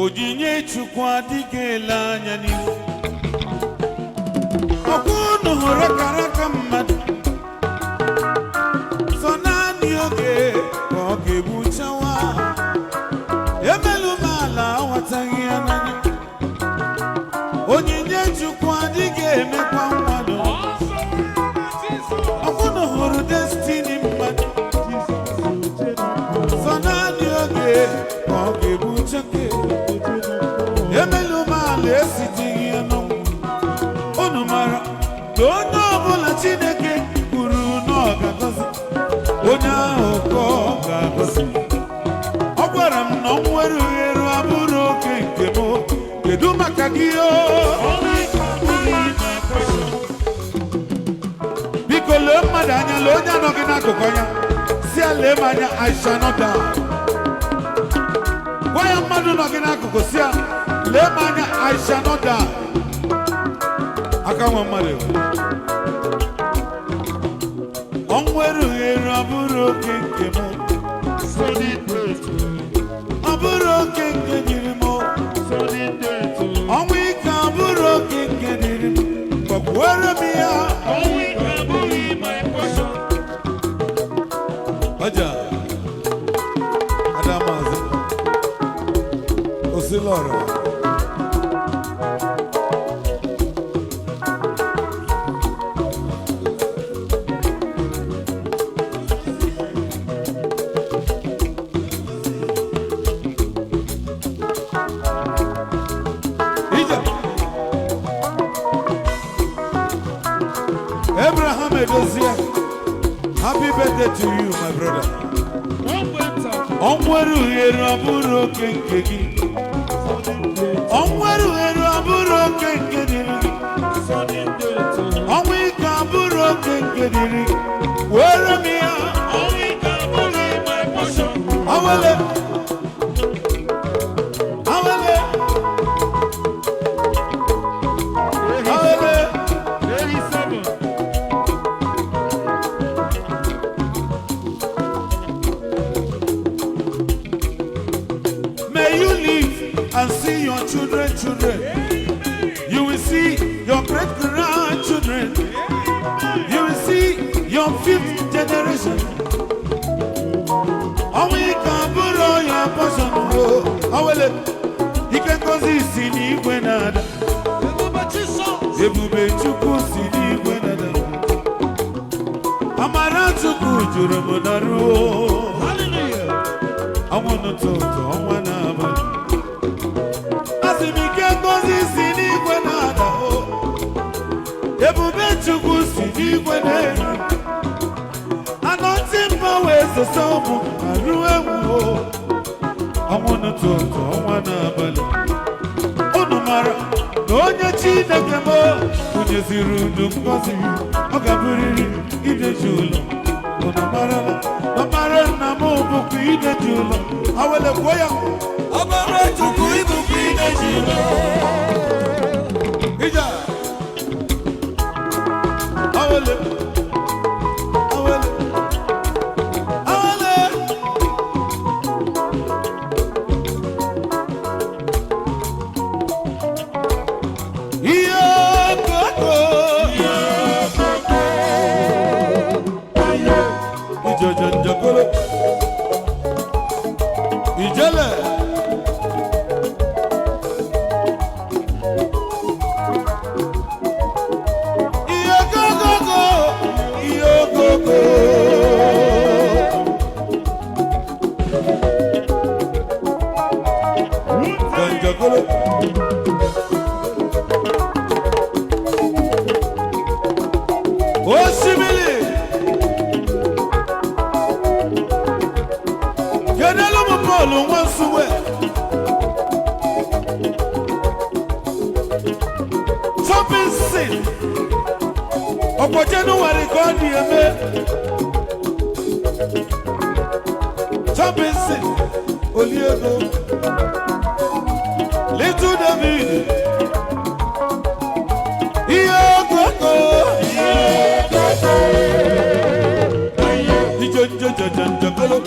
Onyinye Chukwu adịghị ele anya n'ihu. Ọkwa unu hụrụ akara aka mmadụ, sọ naanị oge ka ọ ga-egbuchawa. Emelu m ala aghọtaghị ya n'anya. Onyinye Chukwu adịghị emekwa mmadụ. Ọkwa unu hụrụ destiny mmadụ, sọ naanị oge ka ọ ga-egbuchake. Emelu m ala esiteghị ya n'ọnwụ. Unu mara na onye ọbụla Chineke kwuru na ọ ga-agọzi, onye ahụ ka ọ ga-agọzi. Ọ gwara m na ọnwụ erughị eru abụrụ oke nke m. Kedu maka gị o? Biko lee mmadụ anya, lee onye anọghị n'akụkụ anya, si ya, "Lee m anya, I shall not die." Gwa ya, mmadụ nọ gị n'akụkụ, si ya, "Lee m anya, I shall not die." Aka nwa mmadụ, ọnwụ erughị eru abụrụ oke nke m, ọ bụrụ oke nke dịrị m. Ọnwụ ike abụrụ oke nke dịrị m. Gbakwuere m ya. Ọnwụ ike abụghị my portion. Ọja Adamazi Osilọrọ. Ije Abraham Edozie, happy birthday to you, my brother. One went out. Ọnwụ erughị eru abụrụ oke nke gị. Ọnwụ erughị eru abụrụ oke nke dịrị gị. Sudden death. Ọnwụ ike abụrụ oke nke dịrị gị. Were m ya. Ọnwụ ike abụghị my portion. Awele, awele, awele. 87. May you live and see your children, children. You will see your great grandchildren. You will see your fifth generation. Ọnwụ ike abụrụ ya portion o. Awele, ike ngozi si n'igwe na-ada. Ebube Chukwu si n'igwe na-ada. Amara Chukwu juru m n'arụ. Hallelujah. Ọnwụ n'ụtụtụ, ọnwa n'abalị. Asị m ike ngozi si n'igwe na-ada o. Ebube Chukwu si n'igwe na-eru. Anointing power ezosa ụmụ arụ ewu o. Ọnwụ n'ụtụtụ, ọnwa n'abalị. Unu mara na onye Chineke m kwunyeziri udu ngozi, ọ ga-abụrịrị ideji ụlọ. Unu marala na mara nna m bụkwa ideji ụlọ. Awele, kwuo ya. Ọbara Chukwu, ibukwa ideji ụlọ. Ije awele, awele, awele. Ihe okoko ijojo njokolo ijele. Ihe okoko, ihe okoko. Njokolo. Osimiri. Kedelu m Paul nwa Nsugbe. Shopping sin. Ọ̀pọ̀ January ka ọ dị eme. Shopping sin. Oliego. Little David. Ihe okoko. Ijo njo njo njo njokolo.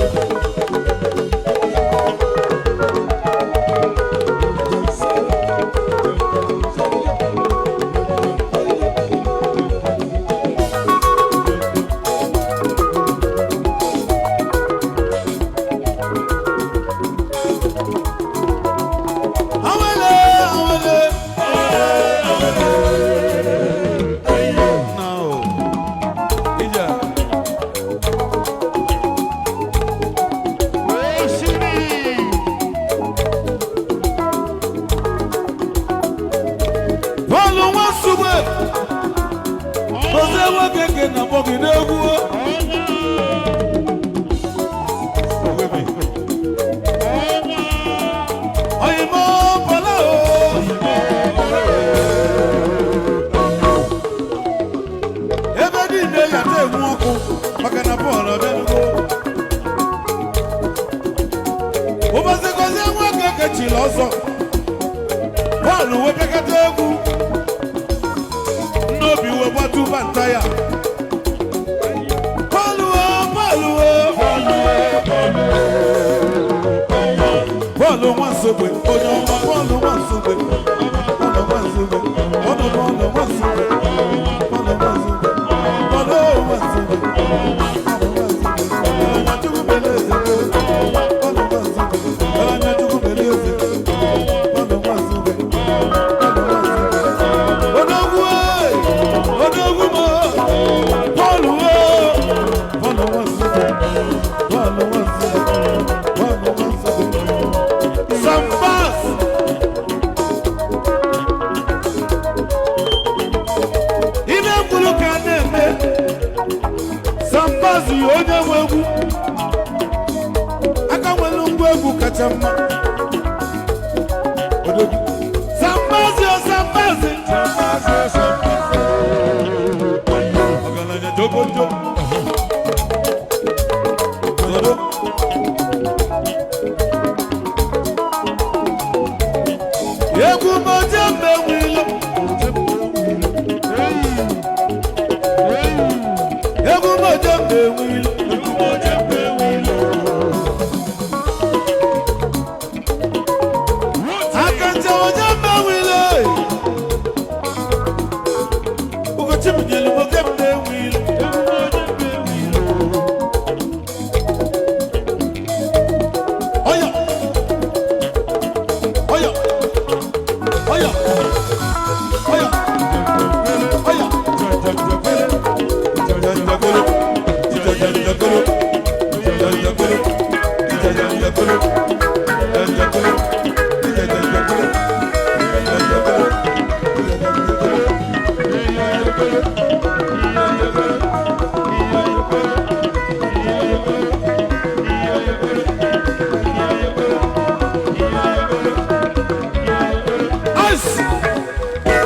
Gọzie nwoke ke na akpọ gị n'egwu o. Oyinbo Bọ́lá o. Ebe niile ya na-enwu ọkụ maka na Pọl abịanugo. Ụbọchị gọzie nwoke kechiri ọzọ. Pọl wepekata egwu. Nnobi wee gbatu banta ya. Pọl o, Pọl o. Bọ́ọ̀lù Nwansogbe, onye ọma bọ́ọ̀lù Nwansogbe, bọ́ọ̀lù Nwansogbe, bọ́ọ̀lù bọ́ọ̀lù Nwansogbe, bọ́ọ̀lù Nwansogbe, bọ́ọ̀lù Nwansogbe, bọ́ọ̀lù Nwansogbe, ọlọ́nya Chukwu mele eze, bọ́ọ̀lù Nwansogbe, ọlọ́nya Chukwu mele eze, bọ́ọ̀lù Nwansogbe, bọ́ọ̀lù Nwansogbe. Odogwu ee, odogwu mo, bọ́ọ̀lù o, bọ́ọ̀lù Nwansogbe, bọ́ọ̀lù Nwansogbe, bọ́ọ̀lù Nwansogbe. Sambas. Ibe kwuru ka a na-eme Sambas yi onye nwe egwu aka nwere ngwa egwu kacha mma. Odogwu. Sambas yo Sambas. Ọgaranya jogojo. Zoro. Egwu moje mgbe nwilo. Egwu moje mgbe nwilo. Aka nche oje mgbe nwilo. Ugochi m nyelu moje mgbe nwilo. Oya. Oya. Oya. Oya. Oya. Janjagolo. Janjagolo. Janjagolo. Janjagolo. Janjagolo. Janjagolo. Ice!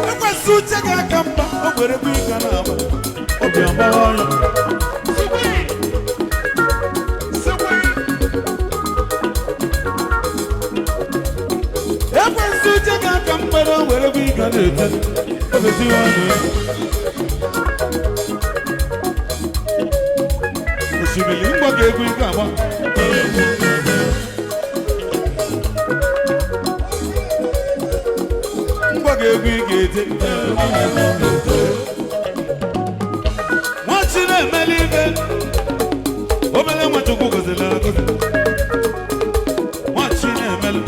Ekwesị uche gị aka mba, o nwere ebe ị ga na-agba. Obi agbawa ọnya. Ekwesị uche gị aka mba na o nwere ebe ị ga na-ete. Obi tiwa ọnya ya. Osimiri ngwa ka egwu ị ga-agba. Ngwa ka egwu ị ga-ete. Nwachi na-emeli ibe obele Nwachukwu gọziri agọzi. Nwachi na-emeli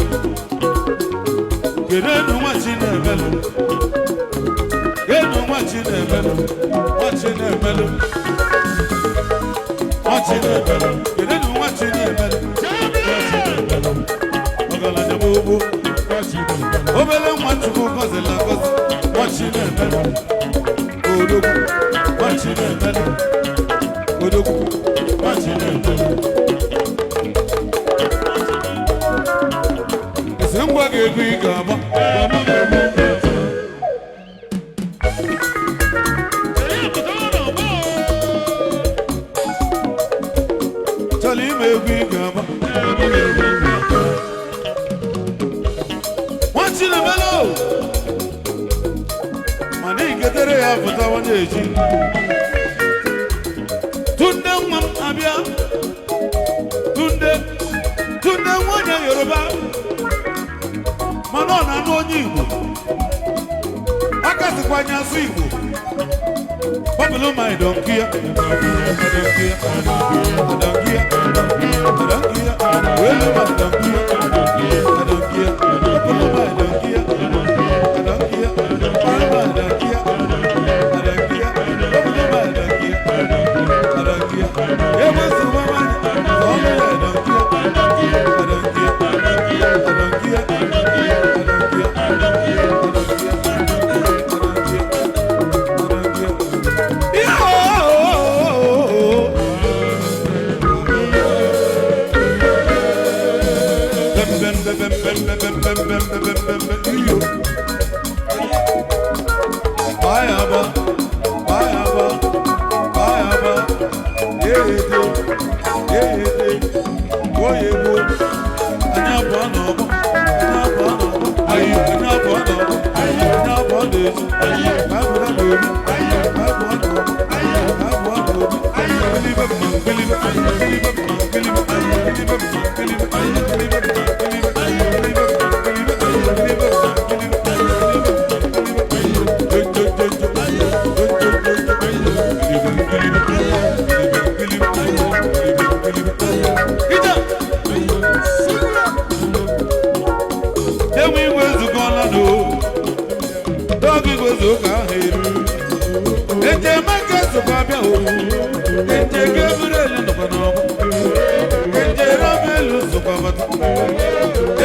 kedu enu nwachi na-emeli enu nwachi na-emeli nwachi na-emeli nwachi na-emeli kedu enu nwachi na-emeli ọgaranya m ogbo obele Nwachukwu gọziri agọzi. Nwachi na-emeli odogwu nwachi na-emeli odogwu nwachi na-emeli. Esi ngwa ga-egwu ị ga-agba. Chọrọ ime egwu ị ga-agba. Nwachi na-emeli o mana iketere ya pụtawa na-eji Tunde nwa m abịa. Tunde Tunde nwa onye Yoruba mana ọ na-anụ onye Igbo aka sikwanye asụ Igbo bọbụlụ ma idonkia idonkia idonkia idonkia welu ma idonkia idonkia bọbụlụ ma idonkia idonkia palma idonkia idonkia bọbụlụ ma idonkia idonkia ebe sụwa nwanyị ọnụ ya idonkia idonkia idonkia idonkia idonkia. Mbembembembembembe iyo. Bayaba, bayaba, bayaba. Yeyede, yeyede, oyegbo. Anyị abụọ n'ọgbọ, anyị abụọ n'ọgbọ, anyị abụọ n'ọgbọ, anyị abụọ n'ezi, anyị abụọ n'obi, anyị abụọ n'ọgbọ, anyị abụọ n'obi. Gịlịbe mma, gịlịbe, gịlịbe mma, gịlịbe, gịlịbe mma, gịlịbe, gịlịbe mma, gịlịbe, gịlịbe mma, gịlịbe, gịlịbe mma, gịlịbe, gịlịbe mma, gịlịbe. Jo, jo, jo, jo, jo, jo, jo, jo. Gịlịbe, gịlịbe, gịlịbe, gịlịbe, gịlịbe, gịlịbe. Ije! Enwe igwe ezukọla n'o, n'oge igwe ezu ụka ahụ eru. Eje Emeka sokwa bịa o, eje Gabriel nọkwa n'ọgbọ, eje Rafael sokwa bata,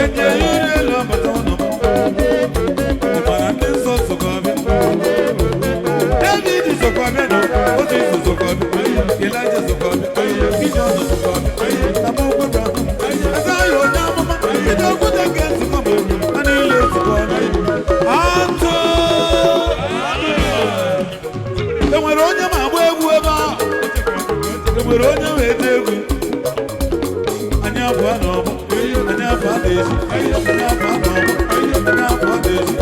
eje Uriel abata n'ọgbọ, mana ndị nsọ sokwa bịa. David sokwa bịa nọ, Moses sokwa bịa, Elijah sokwa bịa, Gideon sokwa bịa, Samuel Abraham, Isaiah onye amụma, kedu okwute nke nzukọ bụ ha niile zukọ atụ. Enwere onye ma agba egwu ebe ahụ, enwere onye ma ete egwu. Anyị abụọ n'ọgbọ, anyị abụọ n'ezi, anyị abụọ n'ọgbọ, anyị abụọ n'ezi,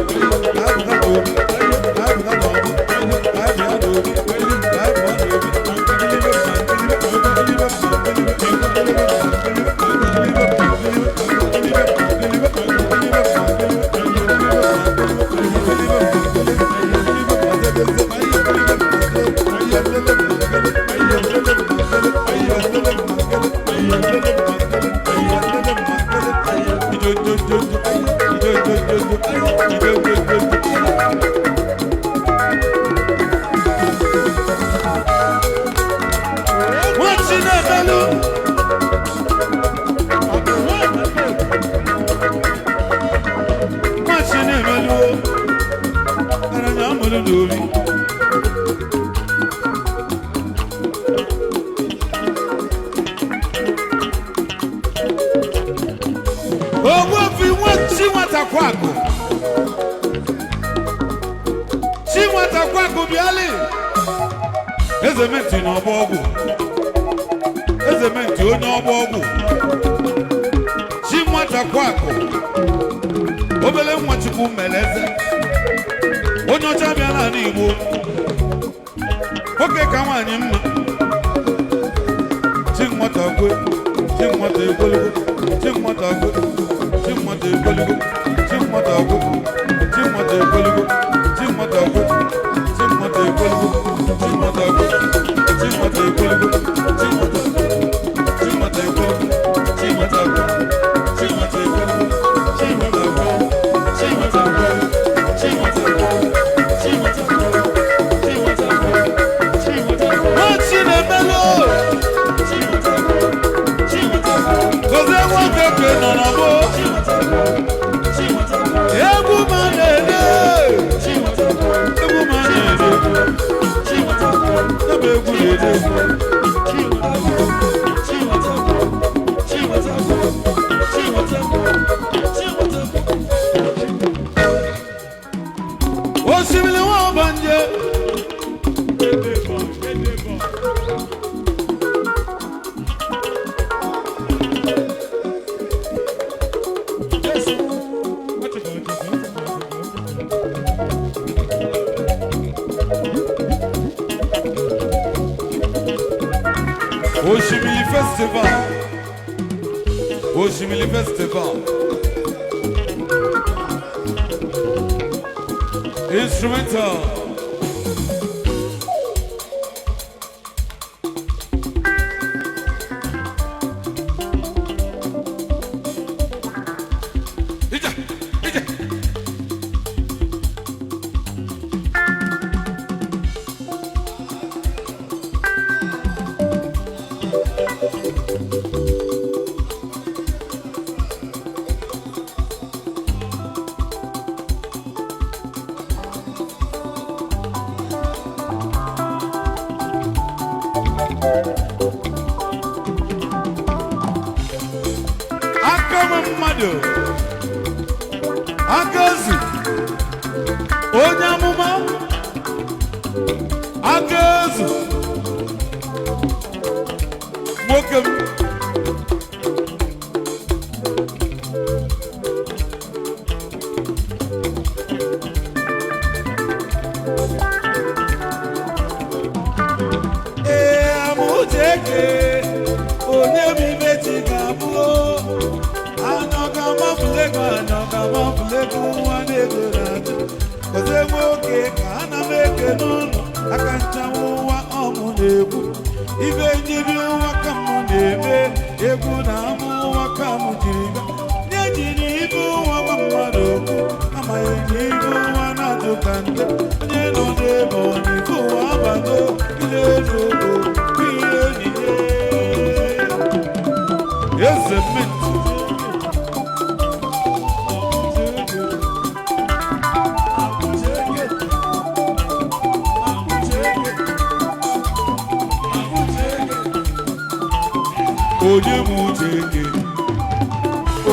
abụọ n'obi, abụọ n'ọgbọ, abụọ n'obi, abụọ n'obi. Nwachi na-emelụ nwachi na-emelụ aranya amụrụ n'obi. Ogbuefi nwachi nwata kwakụ chi nwata kwakụ bịalị eze menti na ọgbọ ọgwụ eze menti onye ọgba ọgwụ chi nwata kwakụ obele nwa chukwu mere eze onye ọcha bịa n'ala igbo nwoke ka nwaanyị mma chi nwata kwe chi nwata ekweligo chi nwata kwe chi nwata ekweligo chi nwata kwe chi nwata ekweligo chi nwata kwe chi nwata ekweligo chi nwata kwe chi nwata ekweligo chi nwata chi nwata ekweligo chi nwata kwe chi nwata ekweligo chi nwata kwe chi nwata kwe chi nwata kwe chi nwata kwe chi nwata kwe chi nwata kwe. Nwachi na-emelụ gozie nwoke ka ị nọ n'ọgbọ egwu ma na-ede egwu ma na-ede ya bụ egwu na-ede. Osimiri nwa ọbanje Osimiri Festival. Osimiri Festival. Instrumental. Ija, ija. Aka m mmadụ. Akazu onye amụma Akazu nwoke m ee amụcheke onye bụ ibe chi ga-abụ anyọgamafulego anyọgamafulego nwa na-ego na-achụ oze nwoke ka ana m eke n'ụlọ aka nchanwụ ụwa ọmụ na-ekwu ibe njibi ụwa ka mụ na-eme egwu na amụ ụwa ka mụ jiri bịa nye jiri ibe ụwa gwa mmadụ okwu amaghị na ibe ụwa na-atụ ka nte onye nọ n'ebe ọ na-ekwu ụwa abago ile elu ogo ihe onyinye eze mmenti. Onye m uche gị,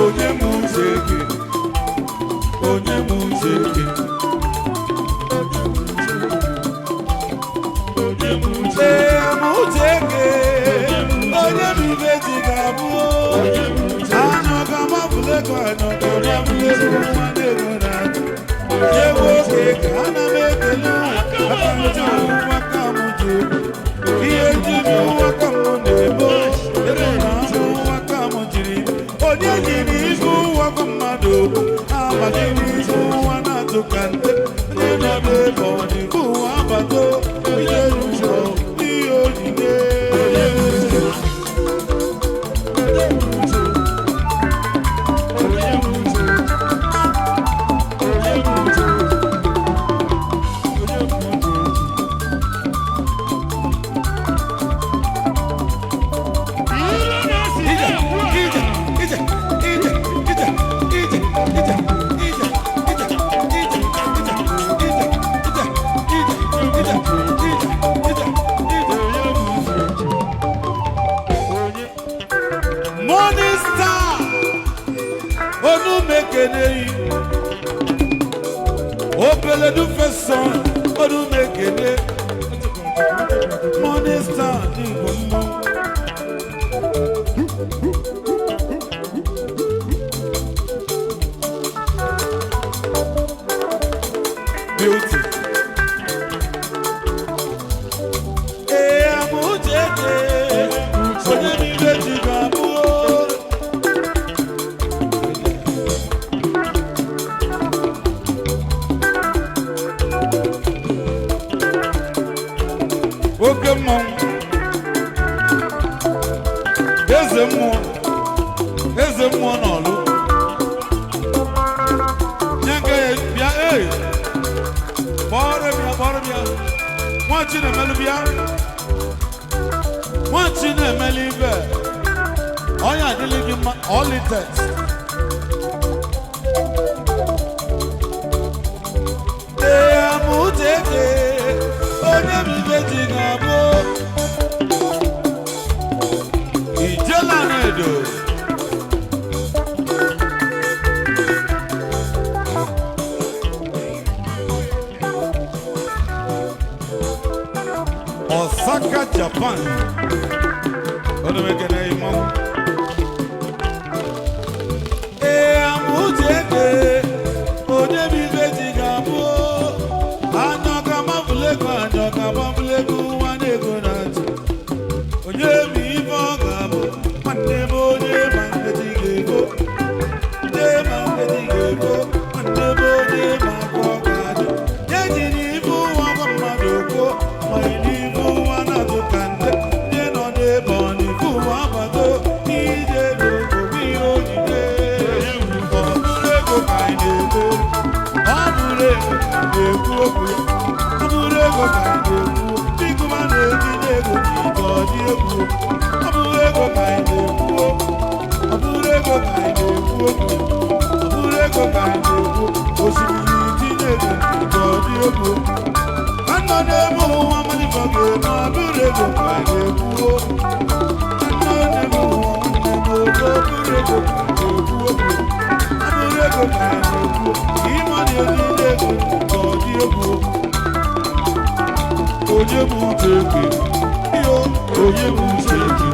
onye m uche gị, onye m uche gị, ee m uche gị, onye m ibe ji ga-abụ anyọ ga mabụlego anyọ ga mabụlego nwa na-ego na-achụ onye nwoke ka ana m ekele aka ncha ụwa ka m ji ihe njiri ụwa ka m na-ebo ebe na anụ ụwa ka m jiri onye jiri ibu ụwa ka mmadụ okwu amaghị n'ibu ụwa na-atụ ka nte onye na-ebe ebe ọ dị ụwa abato ihe n'ụzọ ihe onyinye. Ije, ije, ije, ije, ije, ije, ije, ije, ije, ije, ije, ije, ije, ije, ije, ije, ije. Morning star, Onumekene yi, Obeledu feson, Onumekene, Morning star ní ìbò mọ́. Beauty. Ee, amụcheke, onye niile ji ga-abụ o. Oke mmọnwụ, eze mmụọ, eze mmụọ n'ọlụ. Nye nke ya bịa, ee. Kpọrọ m ya, kpọrọ m ya. Nwa Chinemelu bịa. Nwa Chinemelu ibe. Ọnya adịlị gị mma, ọlitet. Ee, amụcheke, onye m ibe ji ga-abụ. Ijela na-edo. Osaka, Japan. Ọdụmekene mmanwụ. Ee, amụcheke, onye bụ ibe ji ga-abụ. Anyọka mabụlego, anyọka mabụlego, nwa na-ego na-achị. Onye bụ ife ọ ga-abụ, nwanne m onye ma nkeji ga-ego. Nne ma nkeji ga-ego, nwanne m onye ma akwa ọ ga-adị. Nye jiri ife ụwa gwa mmadụ okwu, ma ị n'ife ụwa na-atụ ka nte. Ndị nọ n'ebe ọ n'ife ụwa abato, ije n'ogo bụ ihe onyinye. Ọ bụrụ ego ka anyị na-ego, ọ bụrụ ego ka anyị na-ekwu okwu ya. Ọ bụrụ ego ka anyị na-ekwu, ndị gụma na-etinye ego n'ike ọ dị egwu. Ọ bụrụ ego ka anyị na-ekwu, ọ bụrụ ego ka anyị na-ekwu okwu, ọ bụrụ ego ka anyị na-ekwu, osimiri tinye ego n'ike ọ dị egwu. Anọ n'ebe ụwa malịba ga-eme, ọ bụrụ ego ka anyị na-ekwu. Anọ n'ebe ụwa nwanne m oge, ọ bụrụ ego ka anyị na-ekwu okwu. Ọ bụrụ ego ka anyị na-ekwu. Ịma na-eride ego ka ọ dị egwu. Onye bụ uche eke? Iyo, onye bụ uche eke?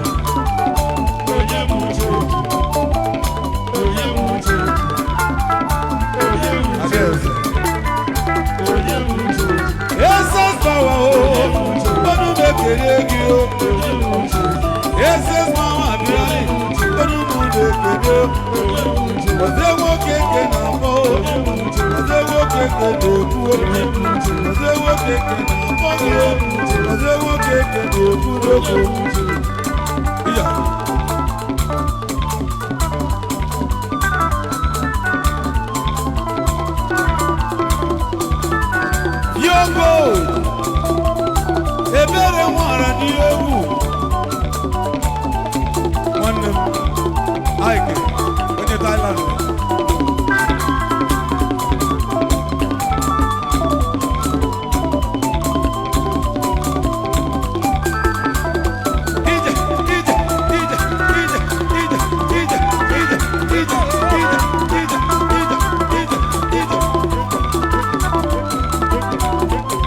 Onye bụ uche eke? Onye bụ uche eke? Onye bụ uche Adaeze. Onye bụ uche eke? Excess power o, ọnụ m ekele gị o. Onye bụ uche eke? Excess power bịa, ọnụ m na-ekele o. Onye bụ uche eke? Ọzọ nwoke ke na-akpọ o. Onye bụ uche eke? Ọzọ nwoke ke na-ekwu o. Ọzọ nwoke ke na-akpọ gị o. Ọzọ nwoke ke na-ekwu n'okwu. Iya. Yogo! Ebere nwara n'ihe egwu. Nwanne m, Ike, onye Thailand. Ije, ije, ije, ije, ije, ije, ije, ije, ije, ije, ije, ije, ije.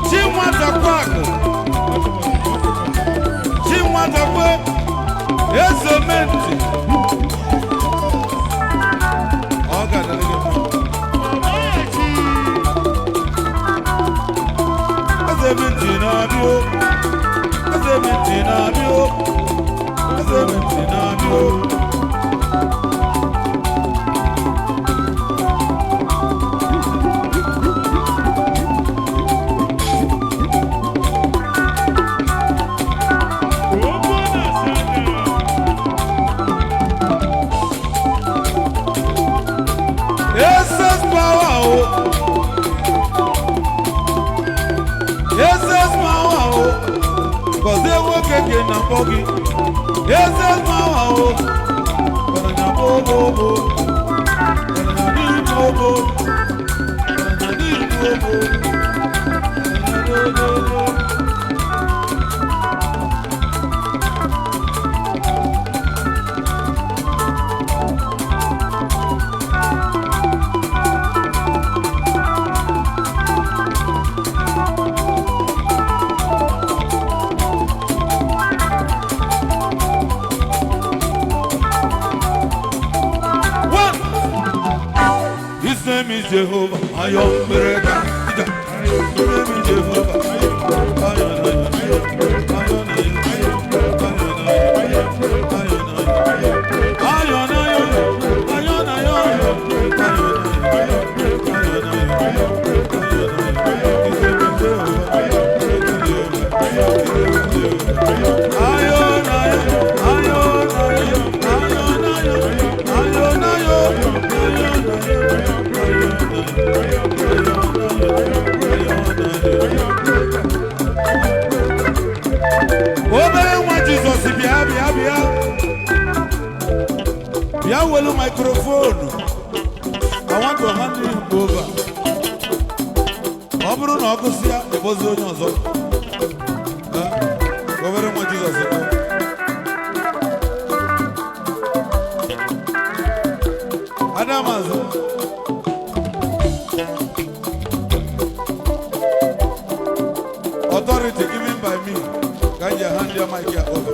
Chinwata kwakụ, Chinwata kwe, ezomenti. Ọ ga-adịrị gị mma. Ezomenti na-abịa o. Ezomenti na-abịa o. Ezomenti na-abịa o. Excess power o. Excess power o. Gọzie nwoke ke na akpọ gị. Excess power o. Ọgaranya bobobo. Ọgaranya n'ibobo. Ọgaranya n'ibobo. Ọgaranya dododo. One. His name is Jehovah. Iron Breaker. His name is Jehovah. Iron, iron, iron, iron, iron, iron, iron, iron, iron, iron, iron, iron, iron, obere nwa Jizọs bịa bịa bịa bịa welu microphone. I want to hand you over. Ọ bụrụ na ọ gụsịa ịkpọzi onye ọzọ. Eh, obere nwa Jizọs bịa. Adamazụ. Authority given by me. Can you hand your mic here over?